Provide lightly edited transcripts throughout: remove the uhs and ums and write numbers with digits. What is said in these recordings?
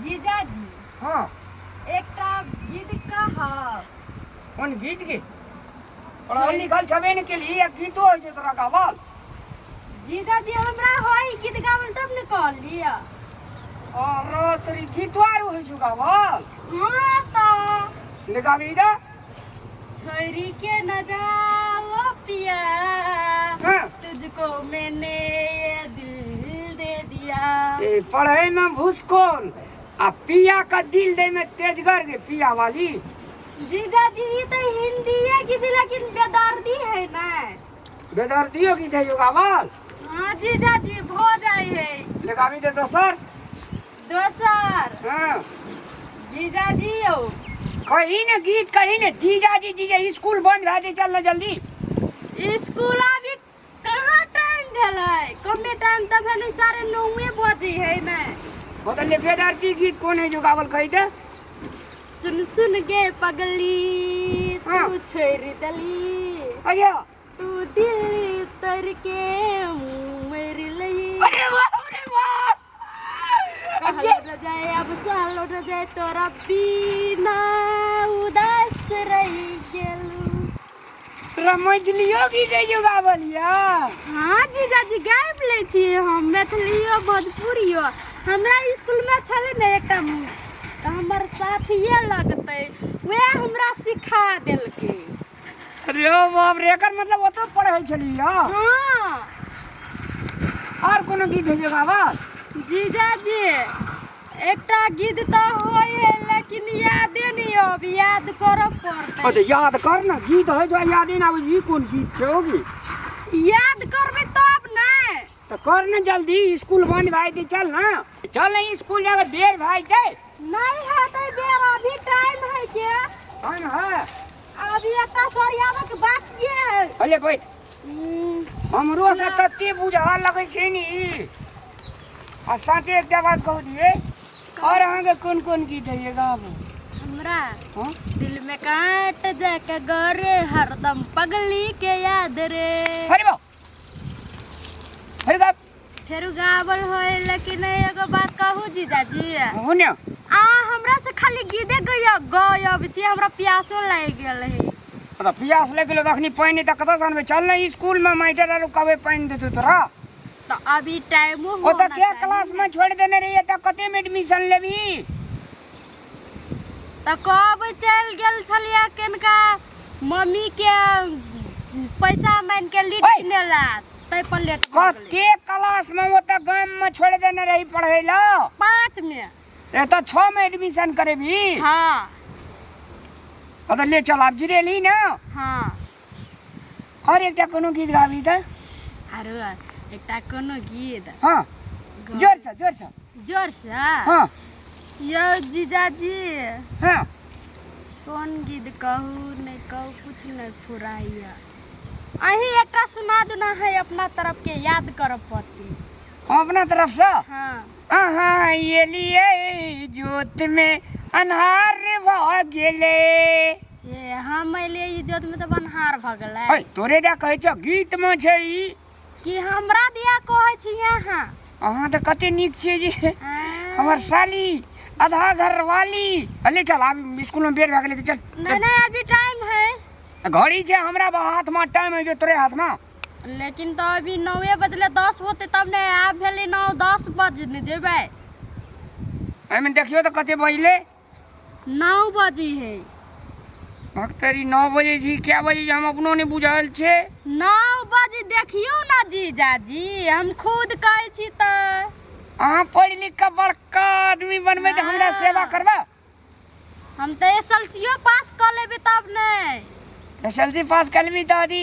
जीजाजी। हाँ। एकटा गीत कहब। कोन गीत के? पढ़ल लिखल छबे ने केली, आ गीतो होइ छै तोरा गावल? जीजाजी, हमरा होई गीत गावल तब ने कहलिय। और तोरी गीतो आर होइ छौ गावल? हाँ तऽ। ले गाबी दे। छोरी के न जाओ पिया, हाँ। तुझको मैंने ये दिल दे दिया। ए पढ़े में भूसकोल आ पिया का दिल दे में तेजगर गे पिया वाली। जीजा जी, ये तो हिंदी है गीत, लेकिन बेदर्दी है ना। बेदर्दियो गीत है जो गावल? हाँ जीजा जी, भो जाए है। ले गाबी दे दोसर। दोसर? हाँ। जीजा जी यो। कही ने गीत कही ने। जीजा जी जीजा, स्कूल बंद भए जेतै, चल ना जल्दी। स्कूल अभी कहाँ टाइम भेलै? कमे टाइम तऽ भेलै, 9:30 बजे है ने। बदल बेदर्दी गीत कोन है जो गावल, कही दे। सुन सुन गे पगली, तू छोड़ दली। अया। तू दिल तर के मर लई। अरे वाह, अरे वाह! कहलो न जाए अब, सहलो न जाए, तोरा बिना उदास रही गेलू। रमजलियो गीत है जो गावल या? हाँ जीजाजी, गाबि लै छियै हम मैथिलियो भोजपुरियो। हमरा स्कूलमे छलै ने एकटा, तऽ हमर साथिये लगतै, वएह हमरा सिखा देलकै। अरे ओ बाप रे, एकर मतलब ओतऽ पढ़ै छलियै? हाँ। आर कोनो गीत है जो गावल? जीजाजी, एकटा गीत तऽ होइ है, लेकिन यादे नहि अब, याद करऽ पड़तै। अच्छा, याद कर ना। गीत है जो यादे ना आबै, ई कोन गीत छै होगी? याद करबै तब ने। तऽ कर ना जल्दी, स्कूल बंद भए जेतै। चल ना, चल ना, स्कूल जाके देर भए जेतै। नहीं हेतै बेर, अभी टाइम है के। टाइम है। अभी एकटा सरियाबे के बाकिए है। अरे बैठ। हमरो से तते बुझा लगै छै नि ई। आ साँचे एकटा बात कहू दियै, और अहाँके कोन कोन गीत है गाबू? हमरा? हाँ? दिल में काट जाके गोरे हरदम पगली के याद रे। अरे वाह, अरे बाप! फेरू गावल होय, लेकिन एगो बात कहू जीजाजी? कहू ने। आ हमरा से खाली गीते गय गयब छी, हमरा प्यासो लागि गेल है। तऽ पियास लागि गेलो? तऽ अखनी पानि तऽ कतऽसँ अनबै? चल ने स्कूल में, मास्टर आर कहबै, पानि देतौ तोरा। तऽ अभी टाइमो ओ तऽ होना के चाही क्लास ने। में छोड़ि देने रहियै, तऽ कते में एडमिशन लेबही? तऽ कब चलि गेल छलियै किनका मम्मी के पैसा मानि के लीड ओए! किने ला, ताहि पर लेट भऽ गेलै। कते क्लास में ओतऽ गाम में छोड़ि देने रही पढ़ै लए? 5 में। एतऽ 6 में एडमिशन करेबही? हाँ। तऽ ले चल, आब जिरेली ने। हाँ। और एकटा कोनो गीत गाबी तऽ। आरो एकटा कोनो गीत? हाँ, जोर से, जोर से। जोर से? हाँ। यौ जीजाजी। हाँ। कोन गीत कहू, नहि कहू, कुछ नहि फुराइया। अहीं एकटा सुना दू ना है अपना तरफ के, याद करऽ पड़तै। अपना तरफ से? हाँ। अहाँ एलियै जोत में अन्हार भऽ गेलै। ये हम एलियै ई जोत में तऽ अन्हार भऽ गेलै? है तोरे दए कहै छौ, गीत में छै ई। कि हमरा दिया कहै छी अहाँ? अहाँ तऽ कते नीक छियै जे आँय। हमर साली, आधा घर वाली। अले चल, आब स्कूल में बेर भए गेलै, तऽ चल। नहीं नहीं, अभी टाइम है। घड़ी छै हमरा हाथ में, टाइम है जो तोरे हाथ में? लेकिन तऽ अभी 9 बजले, 10 होते तब ने। आब भेलै 9:10 बजे ने जेबै। एहिमे देखियौ तऽ कते बजलै। 9 बजे है। भक्तरी, 9 बजे छी, क्या बजे छै, हम अपनो नहि बुझल छै। 9 बजे देखियौ ना जीजाजी, हम खुद कहै छी तऽ। अहाँ पढ़ि लिख कऽ बड़का आदमी बनबै तऽ हमरा सेवा करबै? हम तऽ एस एल सी पास कऽ लेबै तब ने। एस एल सी पास करबी तऽ अथी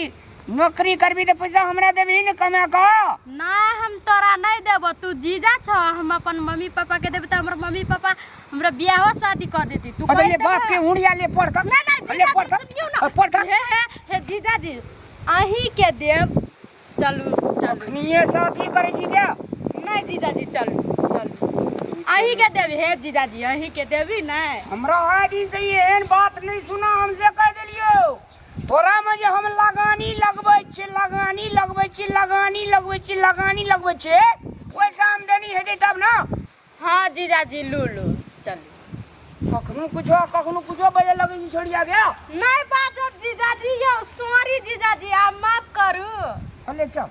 नौकरी करबी तऽ पैसा हमरा देबही ने कमा कऽ? नहि, हम तोरा नहि देबो। तू जीजा छह, हम अपन मम्मी पापा के देबै तऽ हमर मम्मी पापा हमरा बियाहो शादी कऽ देती। तू अरे कहि ले बाप के देबे। हुड़िया, ले पढ़ तक। नहीं नहीं। ले जीजा पढ़ जी तक। सुनियौ ना। पढ़ तक। हे हे हे जीजाजी, अहीं के देब। चलू चलू। अखनिए से अथी करै छी क्या? नहीं जीजाजी, चलू चलू, अहीं के देब। हे जीजाजी, अहीं के देबी नहीं? हमरा आइ दिन से एहन बात नहीं सुना, हमसे कह देलियो। तोरा में जे हम लगानी लगबै छी, लगानी लगबै छी, लगानी लगबै छी, लगानी लगबै छी, ओहिसँ आमदनी हेतै तब ने। हाँ जीजाजी, लू लू। चलू। कखनो कुछो कखनो कुछो बजे लगै छै छोड़िया गया। नहि बाजब जीजाजी यौ, सॉरी जीजाजी, आब माफ करू। चले चल।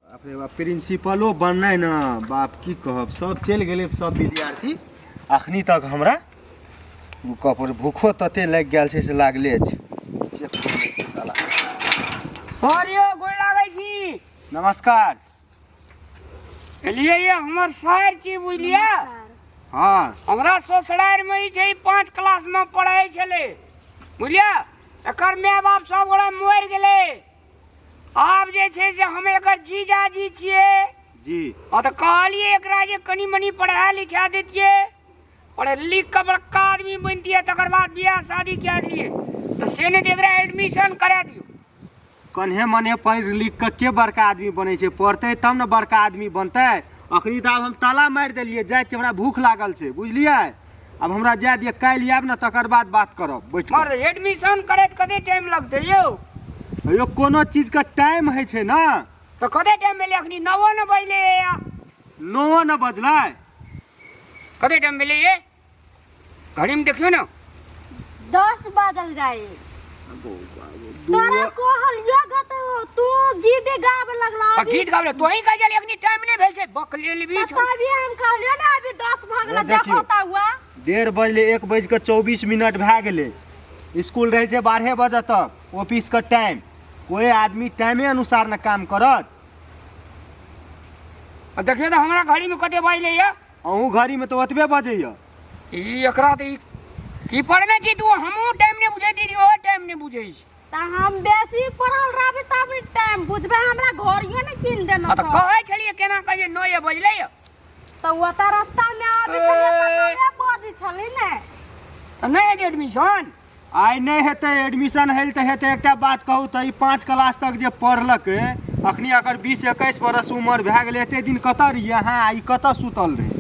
बाप रे बाप, प्रिंसिपलो बननाइ ने बाप की कहब, सब चलि गेलै सब विद्यार्थी। अखनी तक हमरा कपर भूखो तते लागि गेल छै से लागले छै। सर यौ, गोर लागै छी। नमस्कार। एलियै ये हमर सर छी, बुझलियै? हाँ। हमरा ससुरारि में ई छै 5 क्लास में पढ़ै छलै, बुझलियै? एकर माय बाप सब गोरा मरि गेलै। आब जे छै से हम एकर जीजाजी छियै। जी। हाँ, तऽ कहलियै एकरा जे कनि मनि पढ़ा लिखा दैतियै, पढ़ लिख कऽ बड़का आदमी बनतियै, तकर बाद बियाह शादी कए दियै, तऽ से नहि तऽ एकरा एडमिशन करा दियौ। कन्हे मने पढ़ि लिख कऽ के बड़का आदमी बनै छै? पढ़तै तब ने बड़का आदमी बनतै। अखनी तऽ आब हम ताला मारि देलियै, जाइ छियै, हमरा भूख लागल छै, बुझलियै? आब हमरा जाय दिअ, काल्हि आयब ने तकर बाद बात करब बैठ कऽ। मर एडमिशन करैत कते टाइम लगतै यौ? यौ, कोनो चीजके टाइम होइ छै ने। तऽ कते टाइम भेलै? अखनी 9 ने बजलै। 9 ने बजलै। कते टाइम भेलै ये? घड़ीमे देखियौ ने। 10 बाजल जाए। तोरा कहलियो ग तऽ तू गीत गाबे लगला। आ गीत गाबे तोही कहै छली अखनी टाइम नहि भेल छै, बकलेल भी छौ। तभी हम कहलियो ने अभी 10 भऽ गेलै। देखियौ। देखो तऽ हुआ। 1:30 बजलै, 1 बजि कऽ 24 मिनट भए गेलै। स्कूल रहै छै 12 बजे तक, ऑफिसके टाइम। कोइ आदमी टाइमे अनुसार ने काम करत। आ देखियौ तऽ हमरा घड़ीमे कते बजलै ये। अहूँ घड़ीमे तऽ ओतबे बजैए। ई एकरा तऽ ई की पढ़ने छी तू? हमहूँ टाइम नहि बुझै छी, ओहो टाइम नहि बुझै छै। तऽ हम बेसी पढ़ल रहबै तब टाइम बुझबै, हमरा घड़ियो ने कीन देना। आ तऽ कहै छलियै केना कहै 9 बजलै ये। तऽ ओतऽ रास्तामे आबै छलियै तऽ 9 बजै छलै ने। तऽ नहि हेतै एडमिशन? आइ नहि हेतै एडमिशन। हेल तऽ हेतै। एकटा बात कहू तऽ, ई 5 क्लास तक जे पढ़लकै, अखनी अगर 20-21 बरस उमर भए गेलै, एते दिन कतऽ रहियै अहाँ? आ ई कतऽ सुतल रहै?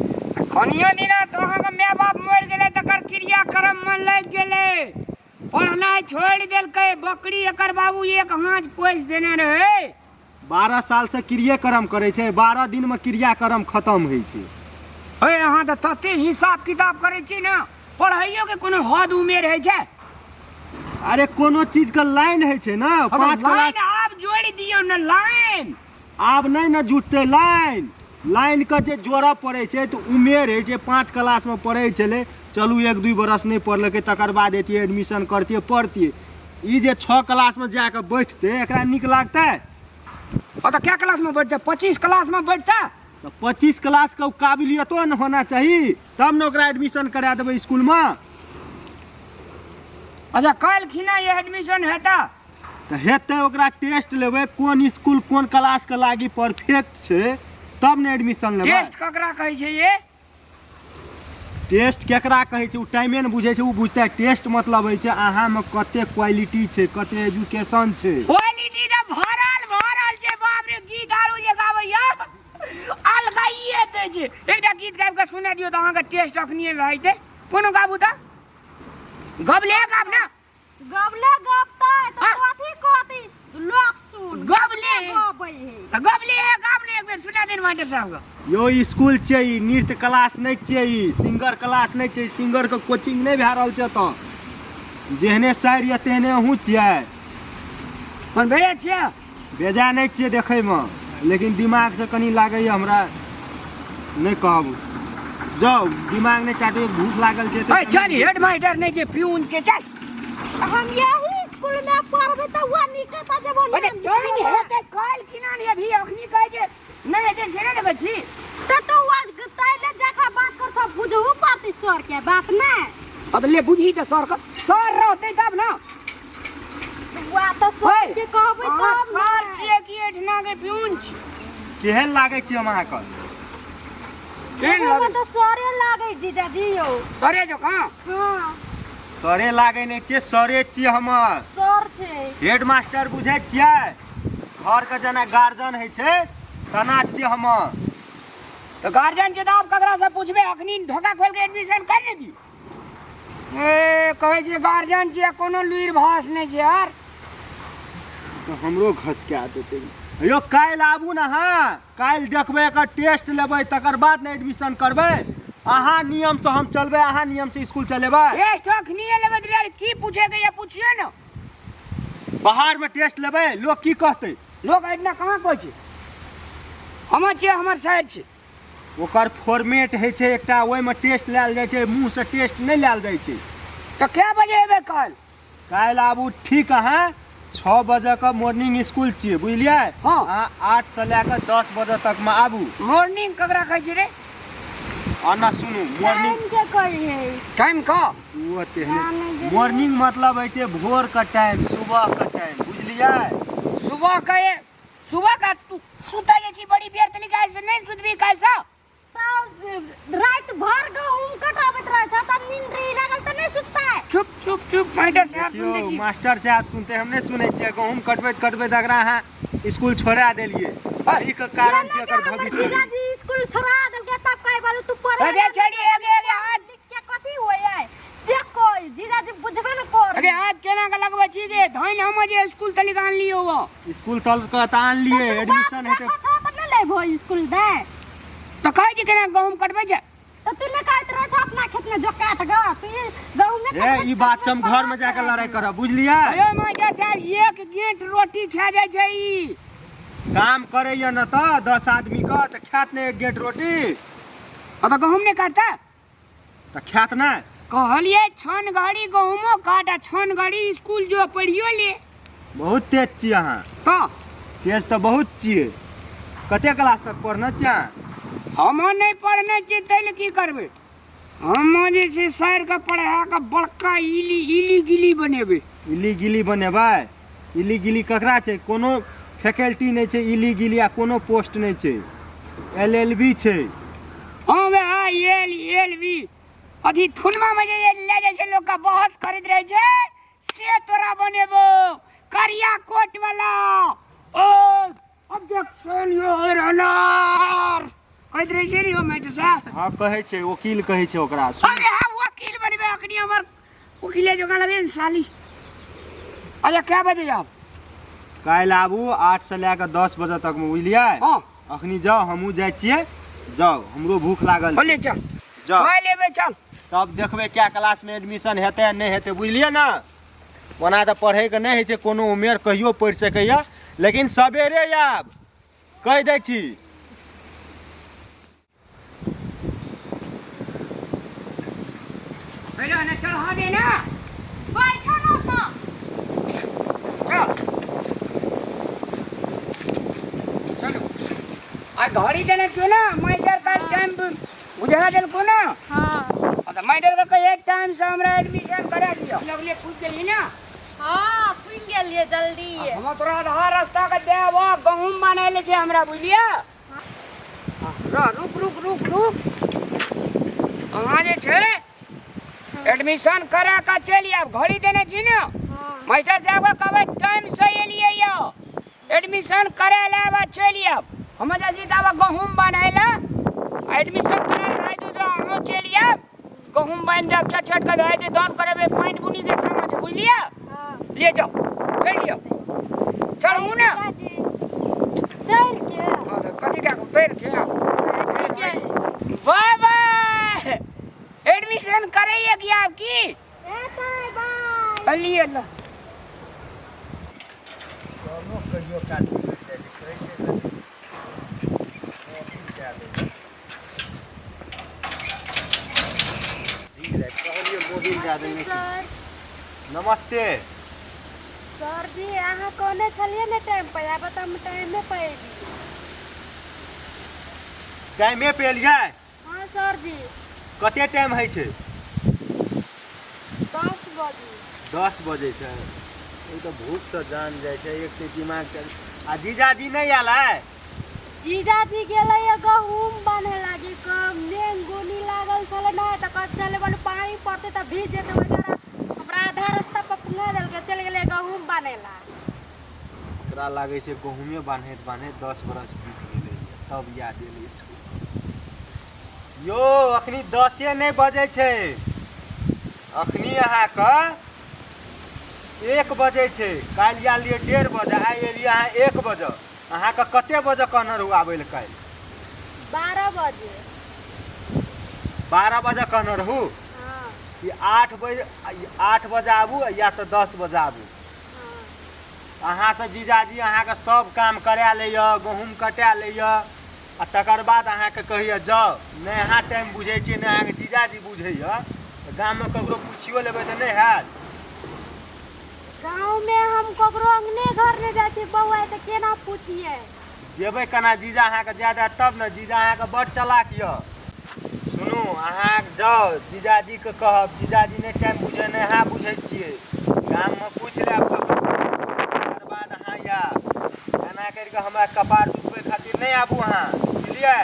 खनियो दिना तऽ अहाँके माय बाप मरि गेलै, तकर क्रियाक्रम मन लागि गेलै, पढ़नाइ छोड़ि देलकै। बकरी एकर बाबू एक हाथ पोसि देने रहै। 12 सालसँ क्रियेक्रम करै छै, 12 दिनमे क्रियाक्रम खतम होइ छै। हे, अहाँ तऽ तते हिसाब किताब करै छी ने, पढ़ाइयोके कोनो हद उमेर होइ छै? अरे, कोनो चीजके लाइन होइ छै ने। 5 लाइन क्लास आब जोड़ि दियौ ने लाइन। आब नहि ने जुटतै लाइन। लाइनके जे जोड़ऽ पड़ै छै तऽ उमेर होइ छै। 5 क्लासमे पढ़ै छलै, चलू 1-2 बरस नहि पढ़लकै, तकर बाद एतियै, एडमिशन करतियै, पढ़तियै। ई जे 6 क्लासमे जाकऽ बैठतै, एकरा नीक लागतै? आ तऽ कै क्लासमे बैठतै? 25 क्लासमे बैठतै? तऽ 25 क्लासके ओ काबिलियतो ने होना चाही, तब ने ओकरा एडमिशन करा देबै स्कूलमे। अच्छा, काल्हि खिना एडमिशन हेतै? तऽ हेतै। ओकरा टेस्ट लेबै, कोन स्कूल कोन क्लासके लागी परफेक्ट छै, तब ने एडमिशन लेबै। टेस्ट ककरा कहै छै ये? टेस्ट केकरा कहै छै, ओ टाइमे ने बुझै छै। ओ बुझतै? टेस्ट मतलब होइ छै अहाँमे कते क्वालिटी छै, कते एजुकेशन छै। क्वालिटी तऽ भरल भरल छै। बाप रे, गीत आरो जे गाबैया अलगाइए दै छै। एकटा गीत गाबि कऽ सुना दियौ तऽ अहाँके टेस्ट अखनिए भए जेतै। कोनो गाबू तऽ, गबले गाब ने। गबले गबतै तऽ हाँ। कथी कहतै लोक सुन? गबले। गबै है। तऽ गबले गाब ने, एक बेर सुना दे ने मास्टर साहब के। यौ, स्कूल छियै ई, नृत्य क्लास नहि छियै, ई सिंगर क्लास नहि छै, सिंगरके कोचिंग नहि भए रहल छै एतऽ। जेहने साइर यऽ तेहने अहूँ छियै। मन भेजै छियै। बेजा नहि छियै देखैमे, लेकिन दिमागसँ कनि लागैए हमरा, नहि कहब, जाउ, दिमाग नहि चाटू, भूख लागल छै ए चल, हेड मास्टर नहि छै, प्यून छै, चल। हम यही स्कूल में पढ़बै तऽ हुआ निकत जब हम। अरे, चल हेतै काल्हि किना नहि, अभी अखनी कहै छै नहि हेतै, से नहि देखै छी। तऽ तू तैले जखा बात करतो बुझू पड़तै सर के बात नहि। अब ले बुझी तऽ सर के, सर रहतै तब ने। हुआ तऽ सर के कहबै अहाँ तब सर ने। छियै कि एहिठिना के प्यून छी? केहन लागै छी हम अहाँके? केहन देखैमे लगै? तऽ सरे लागै जीजाजी यौ। सरे जकाँ। हाँ। सरे लागै नहि छियै, सरे छियै हमर। सर छै। हेड मास्टर बुझै छियै? घरके जेना गार्जियन होइ छै तेना छियै हमर। तऽ गार्जियन छै तऽ आब ककरा से पूछबै? अखनी ढोका खोलि के एडमिशन कर ने दियौ। ए, कहै छै गार्जियन छियै, कोनो लुरि भास नहि छै यार। तऽ हमरो घसका देतै। यौ, काल्हि आबू ने अहाँ, काल्हि देखबै, एकर टेस्ट लेबै, तकर बाद ने एडमिशन करबै। अहाँ नियम से हम चलबै, अहाँ नियम से स्कूल चलेबै। टेस्ट अखनी लेबै तऽ यार की पूछे के या पूछिए ना। बाहर में टेस्ट लेबै, लोग की कहतै? लोग एहिना कहाँ कहै छै? हमर छियै, हमर साइड छै। ओकर फॉर्मेट होइ छै एकटा, ओहिमे टेस्ट लायल जाइ छै, मुँहसँ टेस्ट नहि लायल जाइ छै। तऽ कए बजे एबै काल्हि? काल्हि आबू ठीक अहाँ 6 बजेके मॉर्निंग स्कूल छियै, बुझलियै? हँ। अहाँ 8 से लए कऽ 10 बजे तकमे आबू। मॉर्निंग ककरा कहै छै रे? आना सुनू, मॉर्निंग टाइम के कहै है। टाइम का ओ तेहने मॉर्निंग मतलब होइ छै भोरके टाइम, सुबहके टाइम, बुझलियै? सुबह के, सुबह का तू सुतै जाइ छी बड़ी बेर तलिक, आइ से नहि सुतबी काल्हि से? तऽ राति भर गहूम कटाबैत रहै छ तऽ नींद रही लागल तऽ नहि सुततै। चुप चुप चुप, मास्टर साहब देखियौ सुनते की? मास्टर साहब सुनते, हम नहि सुनै छियै। गहूम कटबैत कटबैत एकरा अहाँ स्कूल छोड़ा देलियै, एहिके कारण छै एकर हमर भविष्य। जीजाजी स्कूल छोड़ा देलकै तब कहै बालू तू पढ़े। अगे छड़ी, अगे अगे हाथ लिख के कथी होय है से कोई जीजाजी बुझबे न कर। अगे हाथ केना के लगबै छी गे? धइन हम जे स्कूल तलिक आनलियै हो। स्कूल तल के तऽ आनलियै, एडमिशन हेतै तऽ नहि लेबो स्कूल दे। तऽ कहै छी केना गहूम कटबै छै? तऽ तू नहि कहैत रहै छ अपना खेत में जो काट ग तू ई गहूम नहि ए ई बात से हम घर में जाके लड़ाई करब, बुझलियै? अरे मास्टर साहब, एक गेंट रोटी खा जाइ छै ई। काम करैया न तऽ 10 आदमी के तऽ खायत नहि एक गेट रोटी? आ तऽ गहूम नहि काटता? तऽ खायत नहि। कहलियै छन घड़ी गहूमो काट आ छन घड़ी स्कूल जो पढ़ियो ले। बहुत तेज छी अहाँ। तऽ तेज तऽ बहुत छियै। कते क्लास तक पढ़ने छियै अहाँ? हम नहि पढ़ने छियै, ताहि लए की करबै? हम जे छै सर के पढ़ा के बड़का इली इली गिली बनेबै। इली गिली बनेबै? इली गिली ककरा छै? कोनो फैकल्टी नहि छै इली गिली, आ कोनो पोस्ट नहि छै, एल एल बी छै। हँ वएह एल एल बी, अथी थुनमा में जे ले जाइ छै लोक के बहस करैत रहै छै से तोरा बनेबो, करिया कोट वाला। ओ ऑब्जेक्शन your honour कहैत रहै छै ने यौ मास्टर साहब? हँ कहै छै, वकील कहै छै ओकरा। अरे हाँ वकील बनबे अखनी, हमर वकीले जोगा लगे ने साली। अच्छा कै बजे जाब? काल्हि आबू 8 से लए कऽ 10 बजे तकमे, बुझलियै? हँ। अखनी जाउ, हमहूँ जाइ छियै, जाउ, हमरो भूख लागल बोले छै। चल। जाउ। खा लेबै, चल। तब देखबै क्या क्लासमे एडमिशन हेतै आ नहि हेतै, बुझलियै ने? ओना तऽ पढ़ैके नहि होइ छै कोनो उमेर, कहियो पढ़ि सकैए, लेकिन सवेरे आयब, कहि दै छी। पहिले ने चढ़ा दे ना। बैठो ना तो। चल चलो, आ घड़ी देने क्यों ना मास्टर का टाइम बुझा देलको ना? हाँ। आ तऽ मास्टर के कहिए टाइम से हमरा एडमिशन करा दियो। लगले पूछ गेली ना? हाँ पुनि गेलियै जल्दी। हम तोरा आधा रास्ता के देब, गहूम बान्है छै हमरा, बुझलियै? रह, रुक रुक रुक रुक। अहाँ जे छै एडमिशन करा कऽ चलि आयब। घड़ी देने छी ने? मास्टर साहब के कहबै टाइम से एलियै यौ एडमिशन करा लेब आ चलि आयब। हम जाइ छी तब गहूम बान्है लए। एडमिशन करायल भए जेतै तऽ अहूँ चलि आयब, गहूम बान्हि देब, चट चट कऽ भए जेतै, दान करेबै, पानि बुनीके समय छै, बुझलियै? ले जाओ, चलि जाओ, चढ़ू ने। चढ़ के। हाँ, तऽ कथी कए कऽ उतरि के आब? बाय बाय, एडमिशन करैए कि आब की? एतै, बाय। अलिए ल। कहियो काल जाइ छै, कहै छै कॉपी कए दै छै। कहलियै मोबिल दए देने छै। सर। नमस्ते सर जी, अहाँ कहने छलियै ने टाइम पर आबऽ, तऽ हम टाइमे पर एली। टाइमे पे एलियै? हाँ सर जी। कते टाइम होइ छै? 10 बजे। 10 बजे छै। ई तऽ भूखसँ जान जाइ छै, एक तऽ दिमाग चल। आ जीजाजी नहि आयल है? जीजाजी गेलै गहूम बान्हे लागी, कम नेंग गोनी लागल छलै ने, तऽ कहै छलै बोले पानि पड़तै तऽ भीज जेतै, ओहि दुआरे हमरा आधा रास्ता पर पुंगा देलकै, चलि गेलै गहूम बान्हे ला। एकरा लागै छै गहूमे बान्हैत बान्हैत 10 बरस बीत गेलै, तब याद एलै स्कूल। यौ अखनी 10 नहि बजै छै, अखनी अहाँके 1 बजै छै। काल्हि आयल रहियै 1:30 बजे, आइ एलियै अहाँ 1 बजे। अहाँके कते बजे कहने रहू आबै लए काल्हि? 12 बजे। 12 बजे कहने रहू हँ कि 8 बजे, 8 बजे आबू या तऽ 10 बजे आबू। हँ। अहाँसँ जीजाजी अहाँके सब काम करा लैए, गहूँम कटा लैए, आ तकर बाद अहाँके कहैए जाउ। नहि अहाँ टाइम बुझै छियै, नहि अहाँके जीजाजी बुझैए, तऽ गाममे ककरो पुछियो लेबै तऽ नहि हैत? गाँवमे हम ककरो अंगने घर नहि जाइ छी बौआ, तऽ केना पुछियै? जेबै केना? जीजा अहाँके जाय देत तब ने। जीजा अहाँके बड्ड चलाक यऽ। सुनू, अहाँ जाउ, जीजाजीके कहब। जीजाजी नहि टाइम बुझै, नहि अहाँ बुझै छियै। गाममे पूछि लेब ककरो, तकर बाद अहाँ आयब। एना करि कऽ हमरा कपार दुखबै खातिर नहि आबू अहाँ, बुझलियै?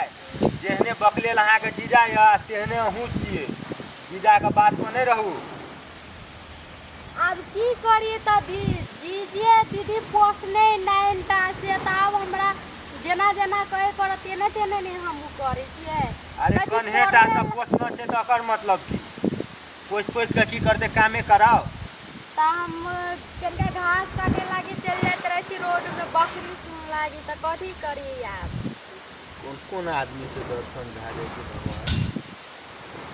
जेहने बकलेल अहाँके जीजा यऽ तेहने अहूँ छियै। जीजाके बातमे नहि रहू। आब की करियै तऽ जीजे दीदी पोसने नाइनटा से, तऽ आब हमरा जेना जेना कहै करत तेने तेने ने हमहूँ करै छियै। अरे कहै छी कन्हेटा पढ़ै से पोसना छै तऽ एकर मतलब की? पोसि पोसि कऽ की करतै? कामे कराउ। तऽ हम कनिका घास काटे लागी चलि जाइत रहै छी रोडमे, बकरी सुन लागी, तऽ कथी करियै आब? कोन कोन आदमीके दर्शन भए जाइ छै भगवान।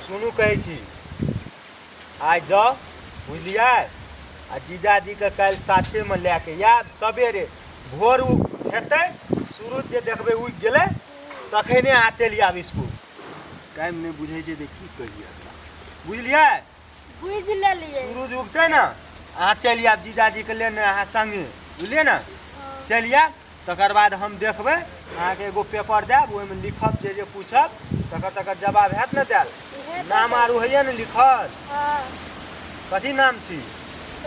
सुनू, कहै छी, आइ जाउ, बुझलियै? आ जीजाजीके काल्हि साथेमे लए कऽ आयब सबेरे। भोर उ हेतै, सूरज जे देखबै उगि गेलै, तखने अहाँ चलि आयब इसकुल। टाइम नहि बुझै छै तऽ की कहियै एकरा, बुझलियै? बुझि लेलियै। सूरज उगतै ने, अहाँ चलि आयब जीजाजीके लेने अहाँ सङ्गे, बुझलियै ने? चलि आयब, तकर बाद हम देखबै अहाँके। एगो पेपर देब, ओहिमे लिखब, जे जे पूछब तकर तकर जवाब हैत ने देल? नाम आर होइए ने लिखल? हँ। कथी नाम छी?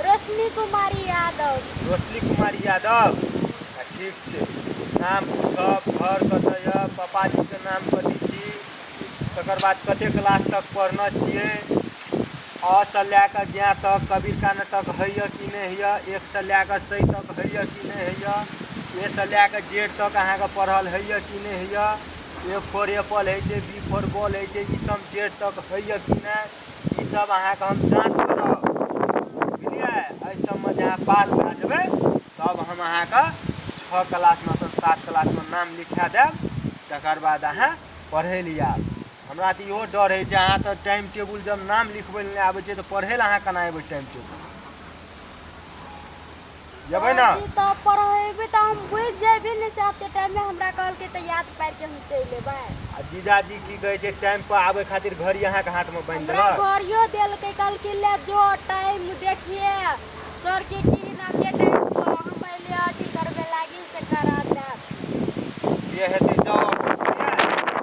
रोशनी कुमारी यादव। रोशनी कुमारी यादव, आ ठीक छै। नाम पूछब, घर कतऽ यऽ, पापाजीके नाम कथी छी, तकर बाद कते क्लास तक पढ़ने छियै, अ सँ लए कऽ ज्ञ तक कबीर कान तक होइए कि नहि होइए, एकसँ लए कऽ सै तक होइए कि नहि होइए, ए सँ लए कऽ जेड तक अहाँके पढ़ल होइए कि नहि होइए, ए फोर एप्पल होइ छै, बी फोर बॉल होइ छै, ई सब जेड तक होइए कि नहि, ई सब अहाँके हम जाँच करब, बुझलियै? एहि सबमे जे अहाँ पास भए जेबै तब हम अहाँके 6 क्लासमे अथवा 7 क्लासमे नाम लिखा देब। तकर बाद अहाँ पढ़ै लए आयब। हमरा तऽ इहो डर होइ छै, अहाँ तऽ टाइम टेबुल जब नाम लिखबै लए नहि आबै छै तऽ पढ़ै लए अहाँ केना एबै? टाइम टेबुल जेबै ने? जी, तऽ पढ़ेबै तऽ हम बुझि जेबै ने, से एते टाइममे हमरा कहलकै तऽ याद पारि के हम चलि एबै। आ जीजाजी की कहै छै? टाइम पर आबै खातिर घड़ी अहाँके हाथमे बान्हि हमरा देलक? घड़ियो देलकै, कहलकै ले जो, टाइम देखिए सर के की नाम टाइम पर हम एलियै, अथी करबे लागी से करा देब। जे हेतै, जाउ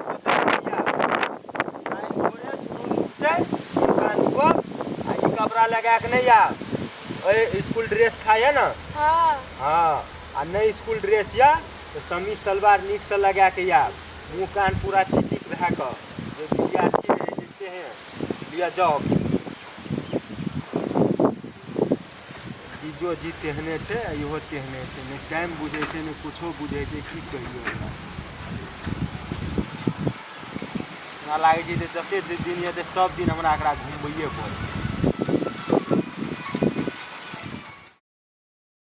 दोसर कहिया। काल्हि भोरे सूरज उगतै, दुकान धोअब आ ई कपड़ा लगा कऽ नहि आयब। ओहि स्कूल ड्रेस था यऽ ने? हँ। हँ, आ नहि स्कूल ड्रेस यऽ तऽ समीज सलवार नीकसँ लगा कऽ आयब, मुँह कान पूरा चिटिक भए कऽ, जे विद्यार्थी रहै छै तेहन। लिअ, जाउ। जीजो जी तेहने छै आ इहो तेहने छै, नहि टाइम बुझै छै, नहि कुछो बुझै छै। की कहियौ एकरा? हमरा लागै छै जे जते दिन हेतै सब दिन हमरा एकरा घुमबैए पड़तै।